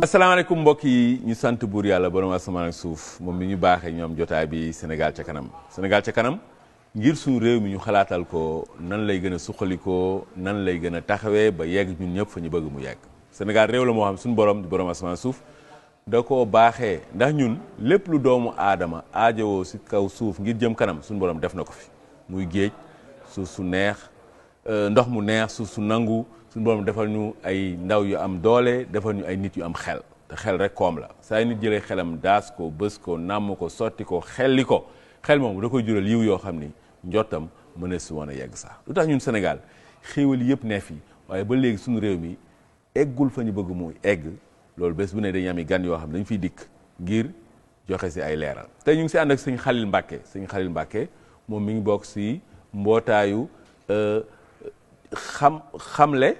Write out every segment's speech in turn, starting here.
asalaamaaleykum mbokk yi ñu sant buur yàlla borom asamaan ak suuf moom mi ñu baaxee ñoom jotaay bi Sénégal ca kanam Sénégal ca kanam ngir suñu réew mi ñu xalaatal ko nan lay gën a suqalikoo nan lay gën a taxawee ba yegg ñun ñëpp fa ñu bëgg mu yegg Sénégal réew la moo xam suñu borom di borom asamaan suuf da koo baaxee ndax ñun lépp lu doomu aadama aajowoo si kaw suuf ngir jëm kanam suñu borom def na ko fi muy géej suuf su neex ndox mu neex suuf su nangu suñu borom defal ñu ay ndaw yu am doole defal ñu ay nit yu am xel te xel rek koom la saa nit jëlee xelam daas ko bës ko nàmm ko sotti ko xelli ko xel moom da koy jural yiw yoo xam ni njottam mën a si woon a yegg sax lu tax ñun Sénégal xéewal yëpp ne fi waaye ba léegi suñu réew mi eggul fa ñu bëgg mu egg loolu bés bu ne dañuy am gan yoo xam ne dañu fiy dikk ngir joxe si ay leeral te ñu ngi si ànd ak sëñ Khalil Mbacke sëñ Khalil Mbacke moom mi ngi bokk si mbootaayu xamle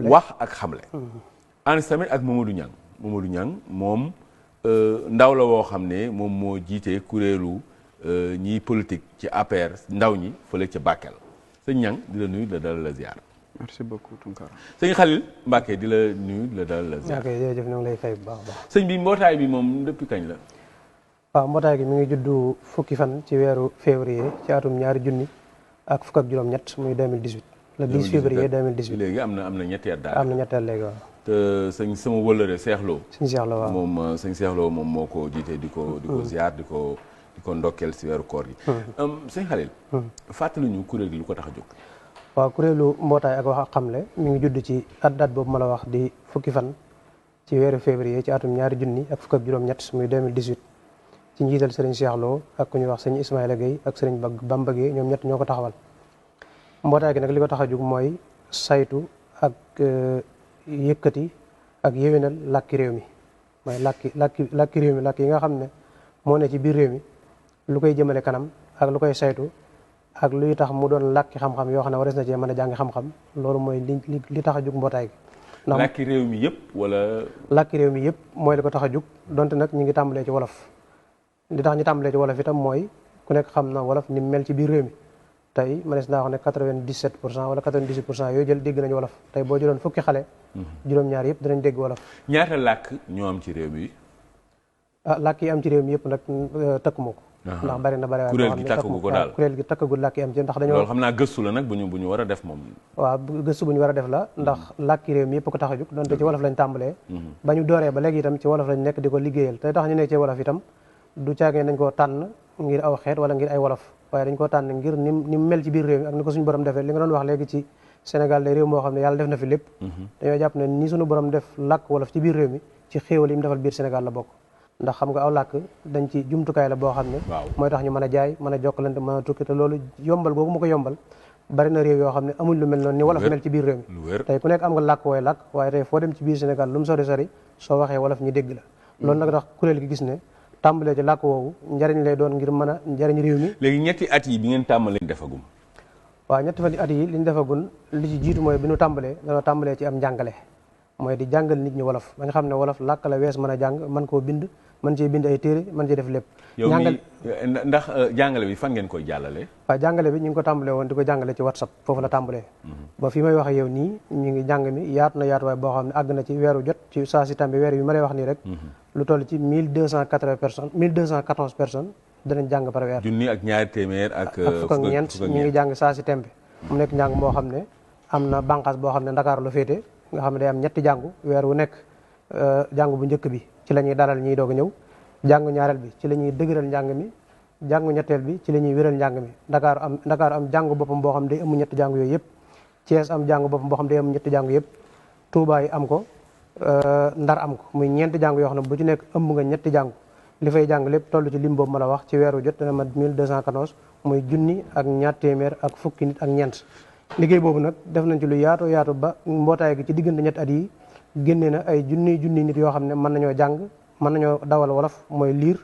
wax ak xamle ànd tamit ak Mamadou Niang moom ndaw la woo xam ne moom moo jiite kuréelu ñiy politique ci APR ndaw ñi fële ca Bakel sëñ Niang di la nuyu di la dalal la ziar. merci beaucoup Tounkara. sëñ Khalil Mbacke di la nuyu di la dalal la ziar. ok jërëjëf ñu ngi lay fay bu baax a baax. sëñ bi mbootaay bi moom depuis kañ la. waaw mbootaay gi mi ngi juddu fukki fan ci weeru février ci atum 2000 ak fukk ak juróom-ñett muy 2018. le 10 février 2018 léegi am na ñetti at daal. am na ñetti at léegi waaw. te sëñ sama wëllëre Seexloo. sëñ Seexloo waaw moom sëñ Seexloo moom moo ko jiite di ko ziar di ko ndokkeel si weeru koor gi. sëñ Khalil. fàttali ñu kuréel gi lu ko tax a jóg. waaw kuréelu mbootaay ak wax ak xamle mi ngi judd ci date boobu ma la wax di fukki fan ci weeru février ci atum 2000 ak fukk ak juróom-ñett muy 2018 ci njiital sëriñ Seexloo ak ku ñuy wax sëñ Ismaïla Gueye ak sëriñ Bamba Gueye ñoom ñett ñoo ko taxawal. mbootaay gi nag li ko tax a jóg mooy saytu ak yëkkati ak yéwénal làkki réew mi mooy làkki réew mi làkk yi nga xam ne moo ne ci biir réew mi lu koy jëmale kanam ak lu koy saytu ak luy tax mu doon làkki xam-xam yoo xam ne wares na cee mën a jàng xam-xam loolu mooy li tax a jóg mbootaay gi. ndax làkki réew mi yëpp wala. làkki réew mi yëpp mooy li ko tax a jóg donte nag ñu ngi tàmbalee ci wolof li tax ñu tàmbalee ci wolof itam mooy ku nekk xam na wolof ni mel ci biir réew mi. tey mënees naa wax ne 97% wala 98% yooyu jël dégg nañu wolof tey boo jëloon fukki xale. juróom-ñaar yëpp dinañ dégg wolof. ñaata làkk ñoo am ci réew mi. làkk yi am ci réew mi yëpp nag tëkkuma ko. ndax bari na bari waaye kuréel gi takkagu ko daal kuréel gi takkagul làkk yi am ci ndax dañoo. loolu xam naa gëstu la nag bu ñu war a def moom. waaw gëstu bu ñu war a def la ndax làkki réew mi yëpp ko tax a jóg donte ci wolof lañ tàmbalee. ba ñu dooree ba léegi itam ci wolof lañ nekk di ko liggéeyal te tax ñu nekk ci wolof itam du caagee dañ koo tànn ngir aw xeet wala ngir ay wolof waaye dañ koo tànn ngir ni mel ci biir réew mi ak ni ko suñu borom defee li nga doon wax léegi ci Sénégal day réew moo xam ne yàlla def na fi lépp dañoo jàpp ne ni suñu borom def làkk wolof ci biir réew mi ci xéewal yi mu defal biir Sénégal la bokk ndax xam nga aw làkk dañ ci jumtukaay la boo xam ne mooy tax ñu mën a jaay mën a jokkalante mën a tukki te loolu yombal googu mu ko yombal bari na réew yoo xam ne amuñ lu mel noonu ni wolof mel ci biir réew mi tey ku nekk am nga làkk wooy làkk waaye tey foo dem ci biir Sénégal lu mu sori sori soo waxee wolof ñi dégg la loolu nag tax kuréel gi gis ne tàmbalee ci làkk woowu njariñ lay doon ngir mën a njariñ réew mi. léegi ñetti at yi bi ngeen tàmbalee defagum. waaw ñetti at yi li ñu defagun li ci jiitu mooy bi ñu tàmbalee dañoo tàmbalee ci am njàngale mooy di jàngal nit ñi wolof ba nga xam ne wolof làkk la wees mën a jàng mën koo bind mën cee bind ay téere mën cee def lépp. yow mi ndax jàngale bi fan ngeen koy jàllale. waaw jàngale bi ñu ngi ko tàmbalee woon di ko jàngale ci WhatsApp foofu la tàmbalee. ba fi may wax yow nii ñu ngi jàng mi yaatu na yaatuwaay boo xam ne àgg na ci weeru jot ci saa si tam bi weer bi ma lay wax nii rek. lu toll ci 1214 personnes danañ jàng par weer. junni ak ñaari téeméer ak fukk ak ñeent ñu ngi jàng saa si tembe mu nekk njàng moo xam ne am na bànqaas boo xam ne Ndakaaru la féete nga xam ne day am ñetti jàngu weer wu nekk jàngu bu njëkk bi ci la ñuy dalal ñiy doog a ñëw jàngu ñaareel bi ci la ñuy dëgëral njàng mi jàngu ñetteel bi ci la ñuy wéral njàng mi Ndakaaru am jàngu boppam boo xam day ëmb ñetti jàngu yooyu yëpp Thiès am jàngu boppam boo xam day ëmb ñetti jàngu yëpp Touba yi am ko Ndar am ko muy ñeenti jàngu yoo xam ne bu ci nekk ëmb nga ñetti jàngu li fay jàng lépp toll ci lim boobu ma la wax ci weeru jot dana mat 1214 muy junni ak ñaar téeméer ak fukki nit ak ñeent liggéey boobu nag def nañ ci lu yaatu yaatu ba mbootaay gi ci diggante ñetti at yi génne na ay junni nit yoo xam ne mën nañoo jàng mën nañoo dawal wolof mooy liir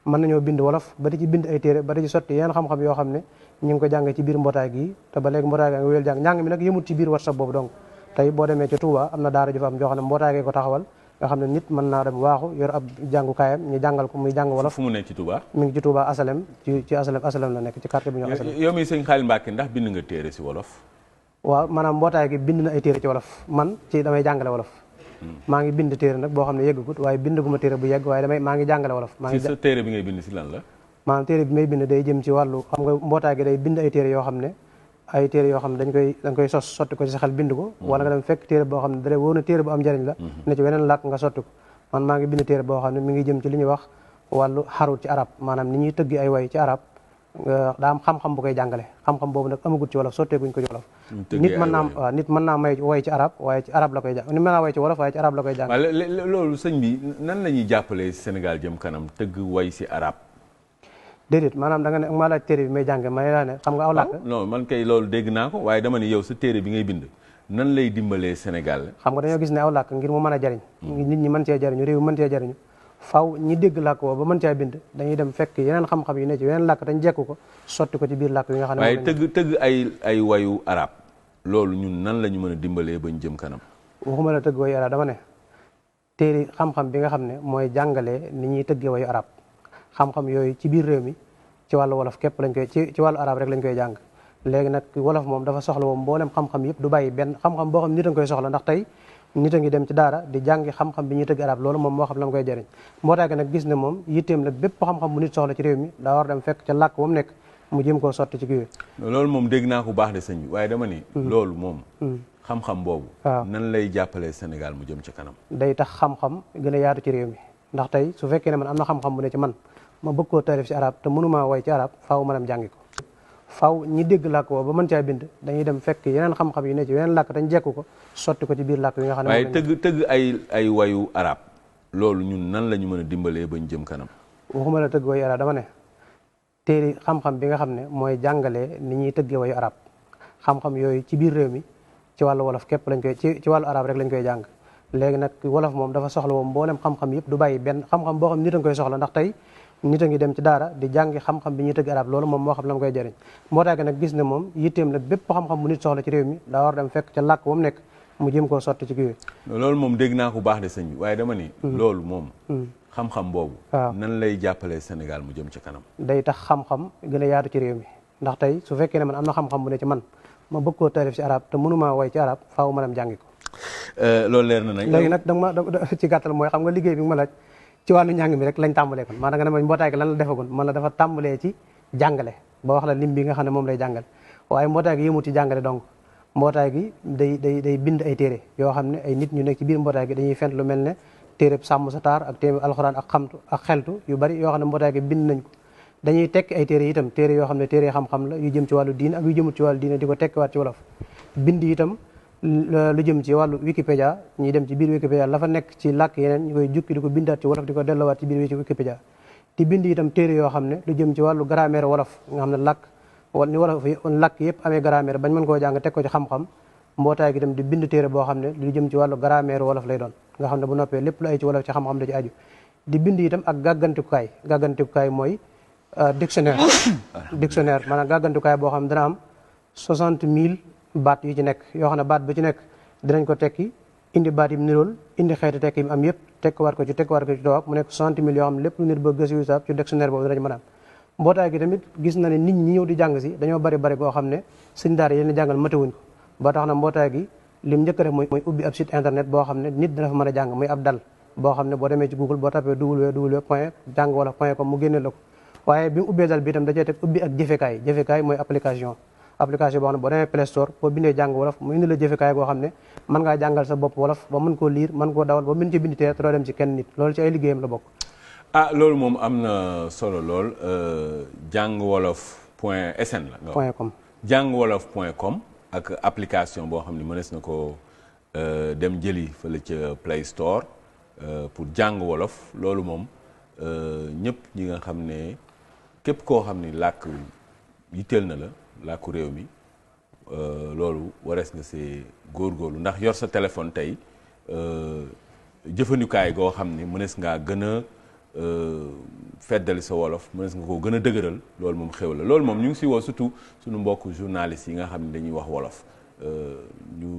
mën nañoo bind wolof ba di ci bind ay téere ba di ci sotti yenn xam-xam yoo xam ne ñu ngi ko jàngee ci biir mbootaay gi te ba léegi mbootaay gi nga wéyal jàng njàng mi nag yëmut ci biir WhatsApp boobu donc tey boo demee ci Touba am na daara ju fa am joo xam ne mbootaay gi ko taxawal nga xam ne nit mën naa dem waaxu yor ab jàngukaayam ñu jàngal ko muy jàng wolof. fu mu nekk ci Touba. mi ngi ci Touba Asalem ci Asalem la nekk ci quartier bu ñu wax Asalem. yow mi sëñ Khalil Mbacke ndax bind nga téere si wolof. waaw maanaam mbootaay gi bind na ay téere ci wolof man ci damay jàngale wolof. maa ngi bind téere nag boo xam ne yeggagut waaye bind gu ma téere bu yegg waaye maa ngi jàngale wolof. si sa téere bi ngay bind si lan la. maanaam téere bi may bind day jëm ci wàllu xam nga mbootaay gi day bind ay téere yoo xam ne dañ koy sos sotti ko ci sa xel bind ko. wala nga dem fekk téere boo xam ne da wóor na téere bu am njëriñ la. ne ci weneen làkk nga sotti ko man maa ngi bind téere boo xam ne mi ngi jëm ci li ñuy wax wàllu xarut ci arab maanaam ni ñuy tëggi ay way ci arab daa am xam-xam bu koy jàngale xam-xam boobu nag amagut ci wolof sotteeguñ ko ci wolof. nit mën naa may way ci arab waaye ci arab la koy jàng ni mën naa way ci wolof waaye ci arab la koy jàng. loolu sëñ bi nan la ñuy jàppalee Sénégal jëm kanam tëgg way si arab. déedéet maanaam da nga ne maa laaj téere bi may jàng may laa ne xam nga aw làkk. non man kay loolu dégg naa ko waaye dama ne yow sa téere bi ngay bind nan lay dimbalee Sénégal. xam nga dañoo gis ne aw làkk ngir mu mën a jariñ nit ñi mën cee jariñu réew mën cee jariñu faw ñi dégg làkk woo ba mën caa bind dañuy dem fekk yeneen xam-xam yi ne ci yeneen làkk dañ jekku ko sotti ko ci biir làkk yi nga xam ne waaye tëgg ay wayu arab loolu ñun nan la ñu mën a dimbalee bañ jëm kanam. waxuma la tëgg wayu arab dama ne téere xam-xam bi nga xam ne mooy jàngalee ni ñuy tëggee wayu arab xam-xam yooyu ci biir réew mi ci wàllu wolof képp lañ koy ci wàllu arab rek lañ koy jàng léegi nag wolof moom dafa soxla woon mboolem xam-xam yëpp du bàyyi benn xam-xam boo xam nit a ngi koy soxla ndax tey nit a ngi dem ci daara di jàngi xam-xam bi ñuy tëgg arab loolu moom moo xam la mu koy jëriñ mbootaay gi nag gis ne moom yitteem la bépp xam-xam bu nit soxla ci réew mi daa war dem fekk ca làkk ba mu nekk mu jëm koo sotti ci kii loolu moom dégg naa ko baax de sëñ bi waaye dama ni loolu moom xam-xam boobu nan lay jàppalee Sénégal mu jëm ci kanam day tax xam-xam gën a yaatu ci réew mi ndax tey su fekkee ne man am na xam-xam bu ne ci man ma bëgg koo tarif ci arab te mënumaa way ci arab faaw ma dem jàngi ko faaw ñi dégg làkk woo ba mën caa bind dañuy dem fekk yeneen xam-xam yi ne ci yeneen làkk dañ jekku ko sotti ko ci biir làkk yi nga xam ne waaye tëgg ay wayu arab loolu ñun nan la ñu mën a dimbalee bañ jëm kanam. waxuma la tëgg wayu arab dama ne téere xam-xam bi nga xam ne mooy jàngalee ni ñuy tëggee wayu arab xam-xam yooyu ci biir réew mi ci wàllu wolof képp lañ koy ci wàllu arab rek lañ koy jàng léegi nag wolof moom dafa soxla woon mboolem xam-xam yëpp du bàyyi benn xam-xam boo xam nit a ngi koy soxla ndax tey nit a ngi dem ci daara di jàngi xam-xam bi ñuy tëgg arab loolu moom moo xam la mu koy jëriñ mbootaay gi nag gis ne moom yitteem la bépp xam-xam bu nit soxla ci réew mi daa war dem fekk ca làkk ba mu nekk mu jëm koo sotti ci kii loolu moom dégg naa ko baax de sëñ bi waaye dama ni loolu moom xam-xam boobu nan lay jàppalee Sénégal mu jëm ci kanam day tax xam-xam gën a yaatu ci réew mi ndax tey su fekkee ne man am na xam-xam bu ne ci man ma bëgg koo tarif ci arab te mënumaa way ci arab faaw ma dem jàngi ko loolu leer na nag léegi nag danga ma ci gàttal mooy xam nga liggéey bi ma laaj ci wàllu njàng mi rek lañ tàmbalee kon maa da nga ne ma mbootaay gi lan la defagoon man la dafa tàmbalee ci jàngale ba wax la lim bi nga xam ne moom lay jàngale waaye mbootaay gi yëmut ci jàngale donc mbootaay gi day bind ay téere yoo xam ne ay nit ñu nekk ci biir mbootaay gi dañuy fent lu mel ne téere sàmm sa taar ak téere alxuraan ak xamtu ak xeltu yu bari yoo xam ne mbootaay gi bind nañ ko dañuy tekki ay téere itam téere yoo xam ne téere xam-xam la yu jëm ci wàllu diine ak yu jëmut ci wàllu diine di ko tekkiwaat ci wolof bind itam lu jëm ci wàllu Wikipédia ñuy dem ci biir Wikipédia la fa nekk ci làkk yeneen ñu koy jukki di ko bindaat ci wolof di ko dellowaat ci biir Wikipédia di bind itam téere yoo xam ne lu jëm ci wàllu grammaire wolof nga xam ne làkk wala ni wolof làkk yëpp amee grammaire bañ mën koo jàng teg ko ci xam-xam mbootaay gi itam di bind téere boo xam ne lu jëm ci wàllu grammaire wolof lay doon nga xam ne bu noppee lépp lu ay ci wolof ci xam-xam da ci aju di bind itam ak gàggantikukaay mooy dictionnaire maanaam gàggantikukaay boo xam ne dana am 60 000 baat yu ci nekk yoo xam ne baat bu ci nekk dinañ ko tekki indi baat yi mu nirool indi xeeti tekki yi mu am yëpp tekkiwaat ko ci tubaab mu nekk 60 000 yoo xam ne lépp lu nit ba gëstu saab ci dictionnaire boobu dinañ mën a am mbootaay gi tamit gis na ne nit ñi ñëw di jàng si dañoo bari goo xam ne sëñ daara yi leen jàngal matewuñ ko ba tax na mbootaay gi lim njëkk a def mooy ubbi ab site internet boo xam ne nit dina fa mën a jàng muy ab dal boo xam ne boo demee ci Google boo tapee www.jangwolof.com mu génne la ko waaye bi mu ubbee dal bi itam da cee teg ubbi ak jëfekaay mooy application boo xam ne boo demee Play Store boo bindee jàng wolof mu indi la jëfekaay goo xam ne mën ngaa jàngal sa bopp wolof ba mën koo liir mën koo dawal ba mën ci bind te doo dem ci kenn nit loolu ci ay liggéeyam la bokk loolu moom am na solo lool jangwolof.sn la .com jangwolof.com ak application boo xam ne mënees na ko dem jëli fële ca Play Store pour jàng wolof loolu moom ñëpp ñi nga xam ne képp koo xam ni làkk yitteel na la làkku réew mi loolu warees nga see góorgóorlu ndax yor sa téléphone tey jëfandikaay goo xam ni mënees ngaa gën a feddali sa wolof mënees nga koo gën a dëgëral loolu moom xew la loolu moom ñu ngi si woo surtout suñu mbokk journalistes yi nga xam ne dañuy wax wolof ñu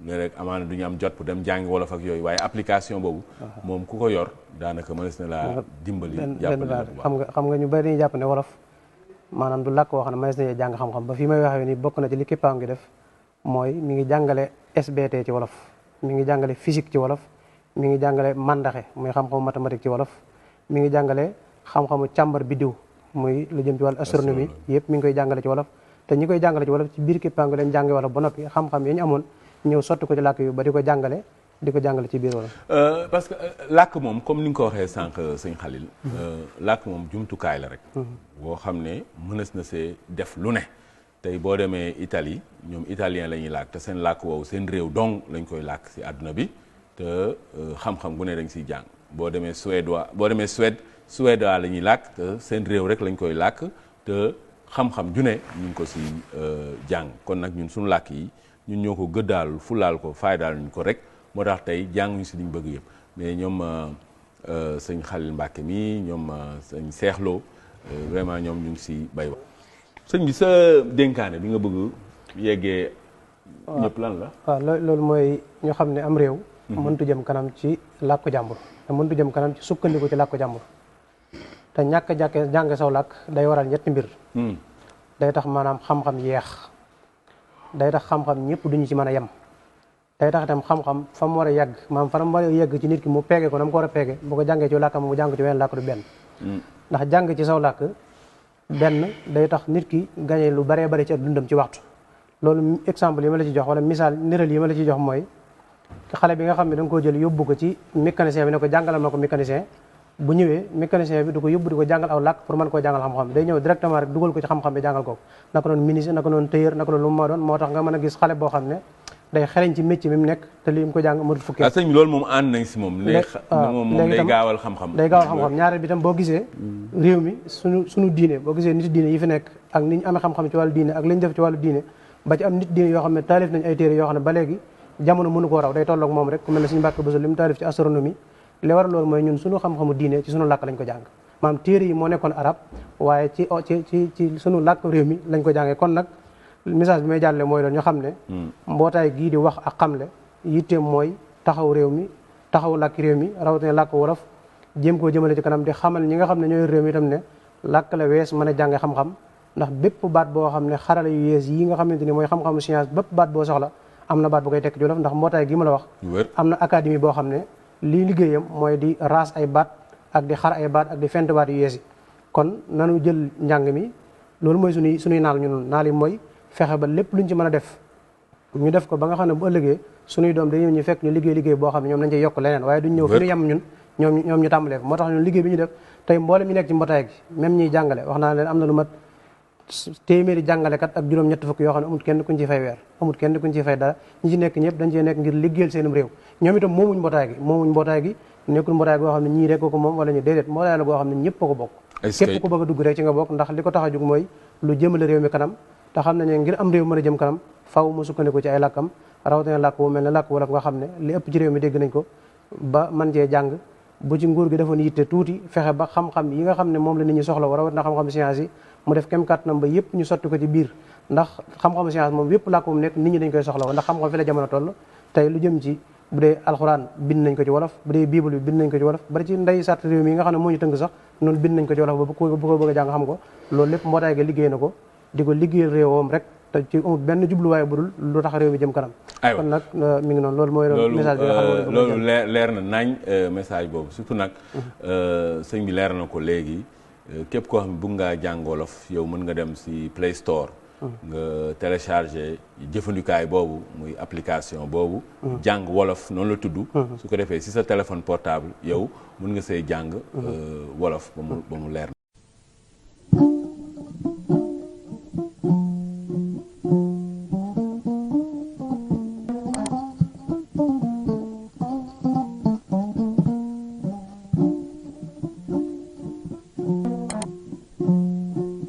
ne rek amaana du ñu am jot pour dem jàngi wolof ak yooyu waaye application boobu moom ku ko yor daanaka mënees na laa dimbali jàppale xam nga ñu bari dañuy jàpp ne wolof maanaam du làkk woo xam ne mënees na jàng xam-xam ba fii may waxee ni bokk na ci li képpaa ngi def mooy mi ngi jàngale SBT ci wolof mi ngi jàngale physique ci wolof mi ngi jàngale mandaxe muy xam-xamu mathématique ci wolof mi ngi jàngale xam-xamu càmbar biddiw muy lu jëm ci wàllu astronomie yëpp mi ngi koy jàngale ci wolof te ñi koy jàngale ci wolof ci biir képpaango leen jànge wolof ba noppi xam-xam yi ñu amoon ñëw sotti ko ci làkk yu ba di ko jàngale ci biir wolof. parce que làkk moom comme ni nga ko waxee sànq sëñ Khalil. làkk moom jumtukaay la rek. boo xam ne mënees na see def lu ne. tey boo demee Italie ñoom italien la ñuy làkk te seen làkk woowu seen réew dong lañ koy làkk si àdduna bi te xam-xam gu ne dañ siy jàng boo demee Suédois la ñuy làkk te seen réew rek lañ koy làkk te xam-xam ju ne ñu ngi ko si jàng kon nag ñun suñu làkk yi ñun ñoo ko gëddaal fulaal ko faydaal ñu ko rek moo tax tey jànguñu si liñ bëgg yëpp mais ñoom sëñ Khalil Mbacke mi ñoom sëñ Seexloo vraiment ñoom ñu ngi si bay wax sëñ bi sa dénkaane bi nga bëgg yeggee ñëpp lan la waaw loolu mooy ñu xam ne am réew mëntu jëm kanam ci làkku jàmbur te mëntu jëm kanam ci sukkandiku ci làkku jàmbur te ñàkk a jàng saw làkk day waral ñetti mbir day tax maanaam xam-xam yeex day tax xam-xam ñëpp duñu ci mën a yem day tax itam xam-xam fa mu war a yàgg maanaam fa mu war a yàgg ci nit ki mu peege ko na mu ko war a peege bu ko jàngee ci làkkam mu jàng ci wenn làkk du benn ndax jàng ci saw làkk benn day tax nit ki gañe lu baree bari ci dundam ci waxtu loolu exemple yi ma la ci jox wala misaal niral yi ma la ci jox mooy xale bi nga xam ne da nga koo jël yóbbu ko ci mécanicien bi ne ko jàngalal ma ko mécanicien bu ñëwee mécanicien bi du ko yóbbu di ko jàngal aw làkk pour mën koo jàngal xam-xam day ñëw directement rek dugal ko ci xam-xam bi jàngal ko naka noonu ministre naka noonu tailleur naka noonu lu mu ma doon moo tax nga mën a gis xale boo xam ne day xereñ ci métier mi mu nekk te li mu ko jàng mu fukki sëñ bi loolu moom ànd nañ si moom moom day gaawal xam-xam ñaareel bi tam boo gisee réew mi suñu diine boo gisee nit diine yi fi nekk ak ni ñu amee xam-xam ci wàllu diine ak li ñu def ci wàllu diine ba ci am nit diine yoo xam ne taalif nañ ay téere yoo xam ne ba léegi jamono mënu koo raw day tolloog moom rek ku mel ne suñu Mbàkke Buso li mu taalif ci astronomie li war loolu mooy ñun suñu xam-xamu diine ci suñu làkk lañ ko jàng maanaam téere yi moo nekkoon arab waaye ci suñu làkk réew mi lañ ko jàngee kon nag message bi may jàlle mooy doon ñu xam ne mbootaay gii di wax ak xamle yitteem mooy taxaw réew mi taxaw làkk réew mi rawatina làkk wolof jéem koo jëmale ci kanam di xamal ñi nga xam ne ñooy réew mi itam ne làkk la wees mën a jànge xam-xam ndax bépp baat boo xam ne xarala yu yees yi nga xamante ni mooy xam-xamu science bépp baat boo soxla am na baat bu koy tekk ci wolof ndax mbootaay gi ma la wax am na académie boo xam ne lii liggéeyam mooy di raas ay baat ak di xar ay baat ak di fent baat yu yees yi kon nanu jël njàng mi loolu mooy suñuy naal ñun naal yi mooy fexe ba lépp luñ ci mën a def ñu def ko ba nga xam ne bu ëllëgee suñuy doom dañu ñu fekk ñu liggéey boo xam ne ñoom dañ cey yokk leneen waaye duñ ñëw fi ñu yem ñoom ñu tàmbalee ko moo tax ñun liggéey bi ñu def tey mboolem ñu nekk ci mbootaay gi même ñiy jàngale wax naa leen am na lu mat téeméeri jàngalekat ak juróom-ñett fukk yoo xam ne amul kenn kuñ ci fay weer amul kenn kuñ ci fay dara ñi ci nekk ñëpp dañ cee nekk ngir liggéeyal seenum réew ñoom itam moomuñ mbootaay gi nekkul mbootaay goo xam ne ñii rek ko moom wala ñu déedéet mbootaay la goo xam ne ñëpp ko bokk képp ku bëgg a dugg rek ci nga bokk ndax li ko tax a jug mooy lu jëmale réew mi kanam te xam nañ ne ngir am réew mën a jëm kanam faw mu sukkandiku ci ay làkkam rawatina làkk wu mel ne làkk wala nga xam ne li ëpp ci réew mi dégg nañ ko ba man cee jàng bu ci nguur gi defoon yitte tuuti fexe ba xam-xam yi nga xam ne moom la nit ñi soxla war rawatina xam-xam science yi mu def kem kàttanam ba yëpp ñu sotti ko ci biir ndax xam-xam science moom yëpp làkk mu nekk nit ñi dañ koy soxla ndax xam-xam fi la jamono toll tey lu jëm ci bu dee alxuraan bind nañ ko ci wolof bu dee bible bi bind nañ ko ci wolof bari ci ndey sart réew mi nga xam ne moo ñu tënk sax noonu bind nañ ko ci wolof ba bu ko bëgg a jàng xam ko loolu lépp mbootaay ga liggéey na ko di ko liggéeyal réewam rek te ci amul benn jubluwaay bu dul lu tax réew mi jëm kanam kon nag mi ngi noonu loolu mooy message bi nga xam ne loolu leer na nañ message boobu surtout nag sëñ bi leer na ko léegi képp koo xam ne bëgg ngaa jàng wolof yow mën nga dem si Play Store nga téléchargé jëfandikaay boobu muy application boobu jàng wolof noonu la tudd su ko defee si sa téléphone portable yow mën nga say jàng wolof ba mu leer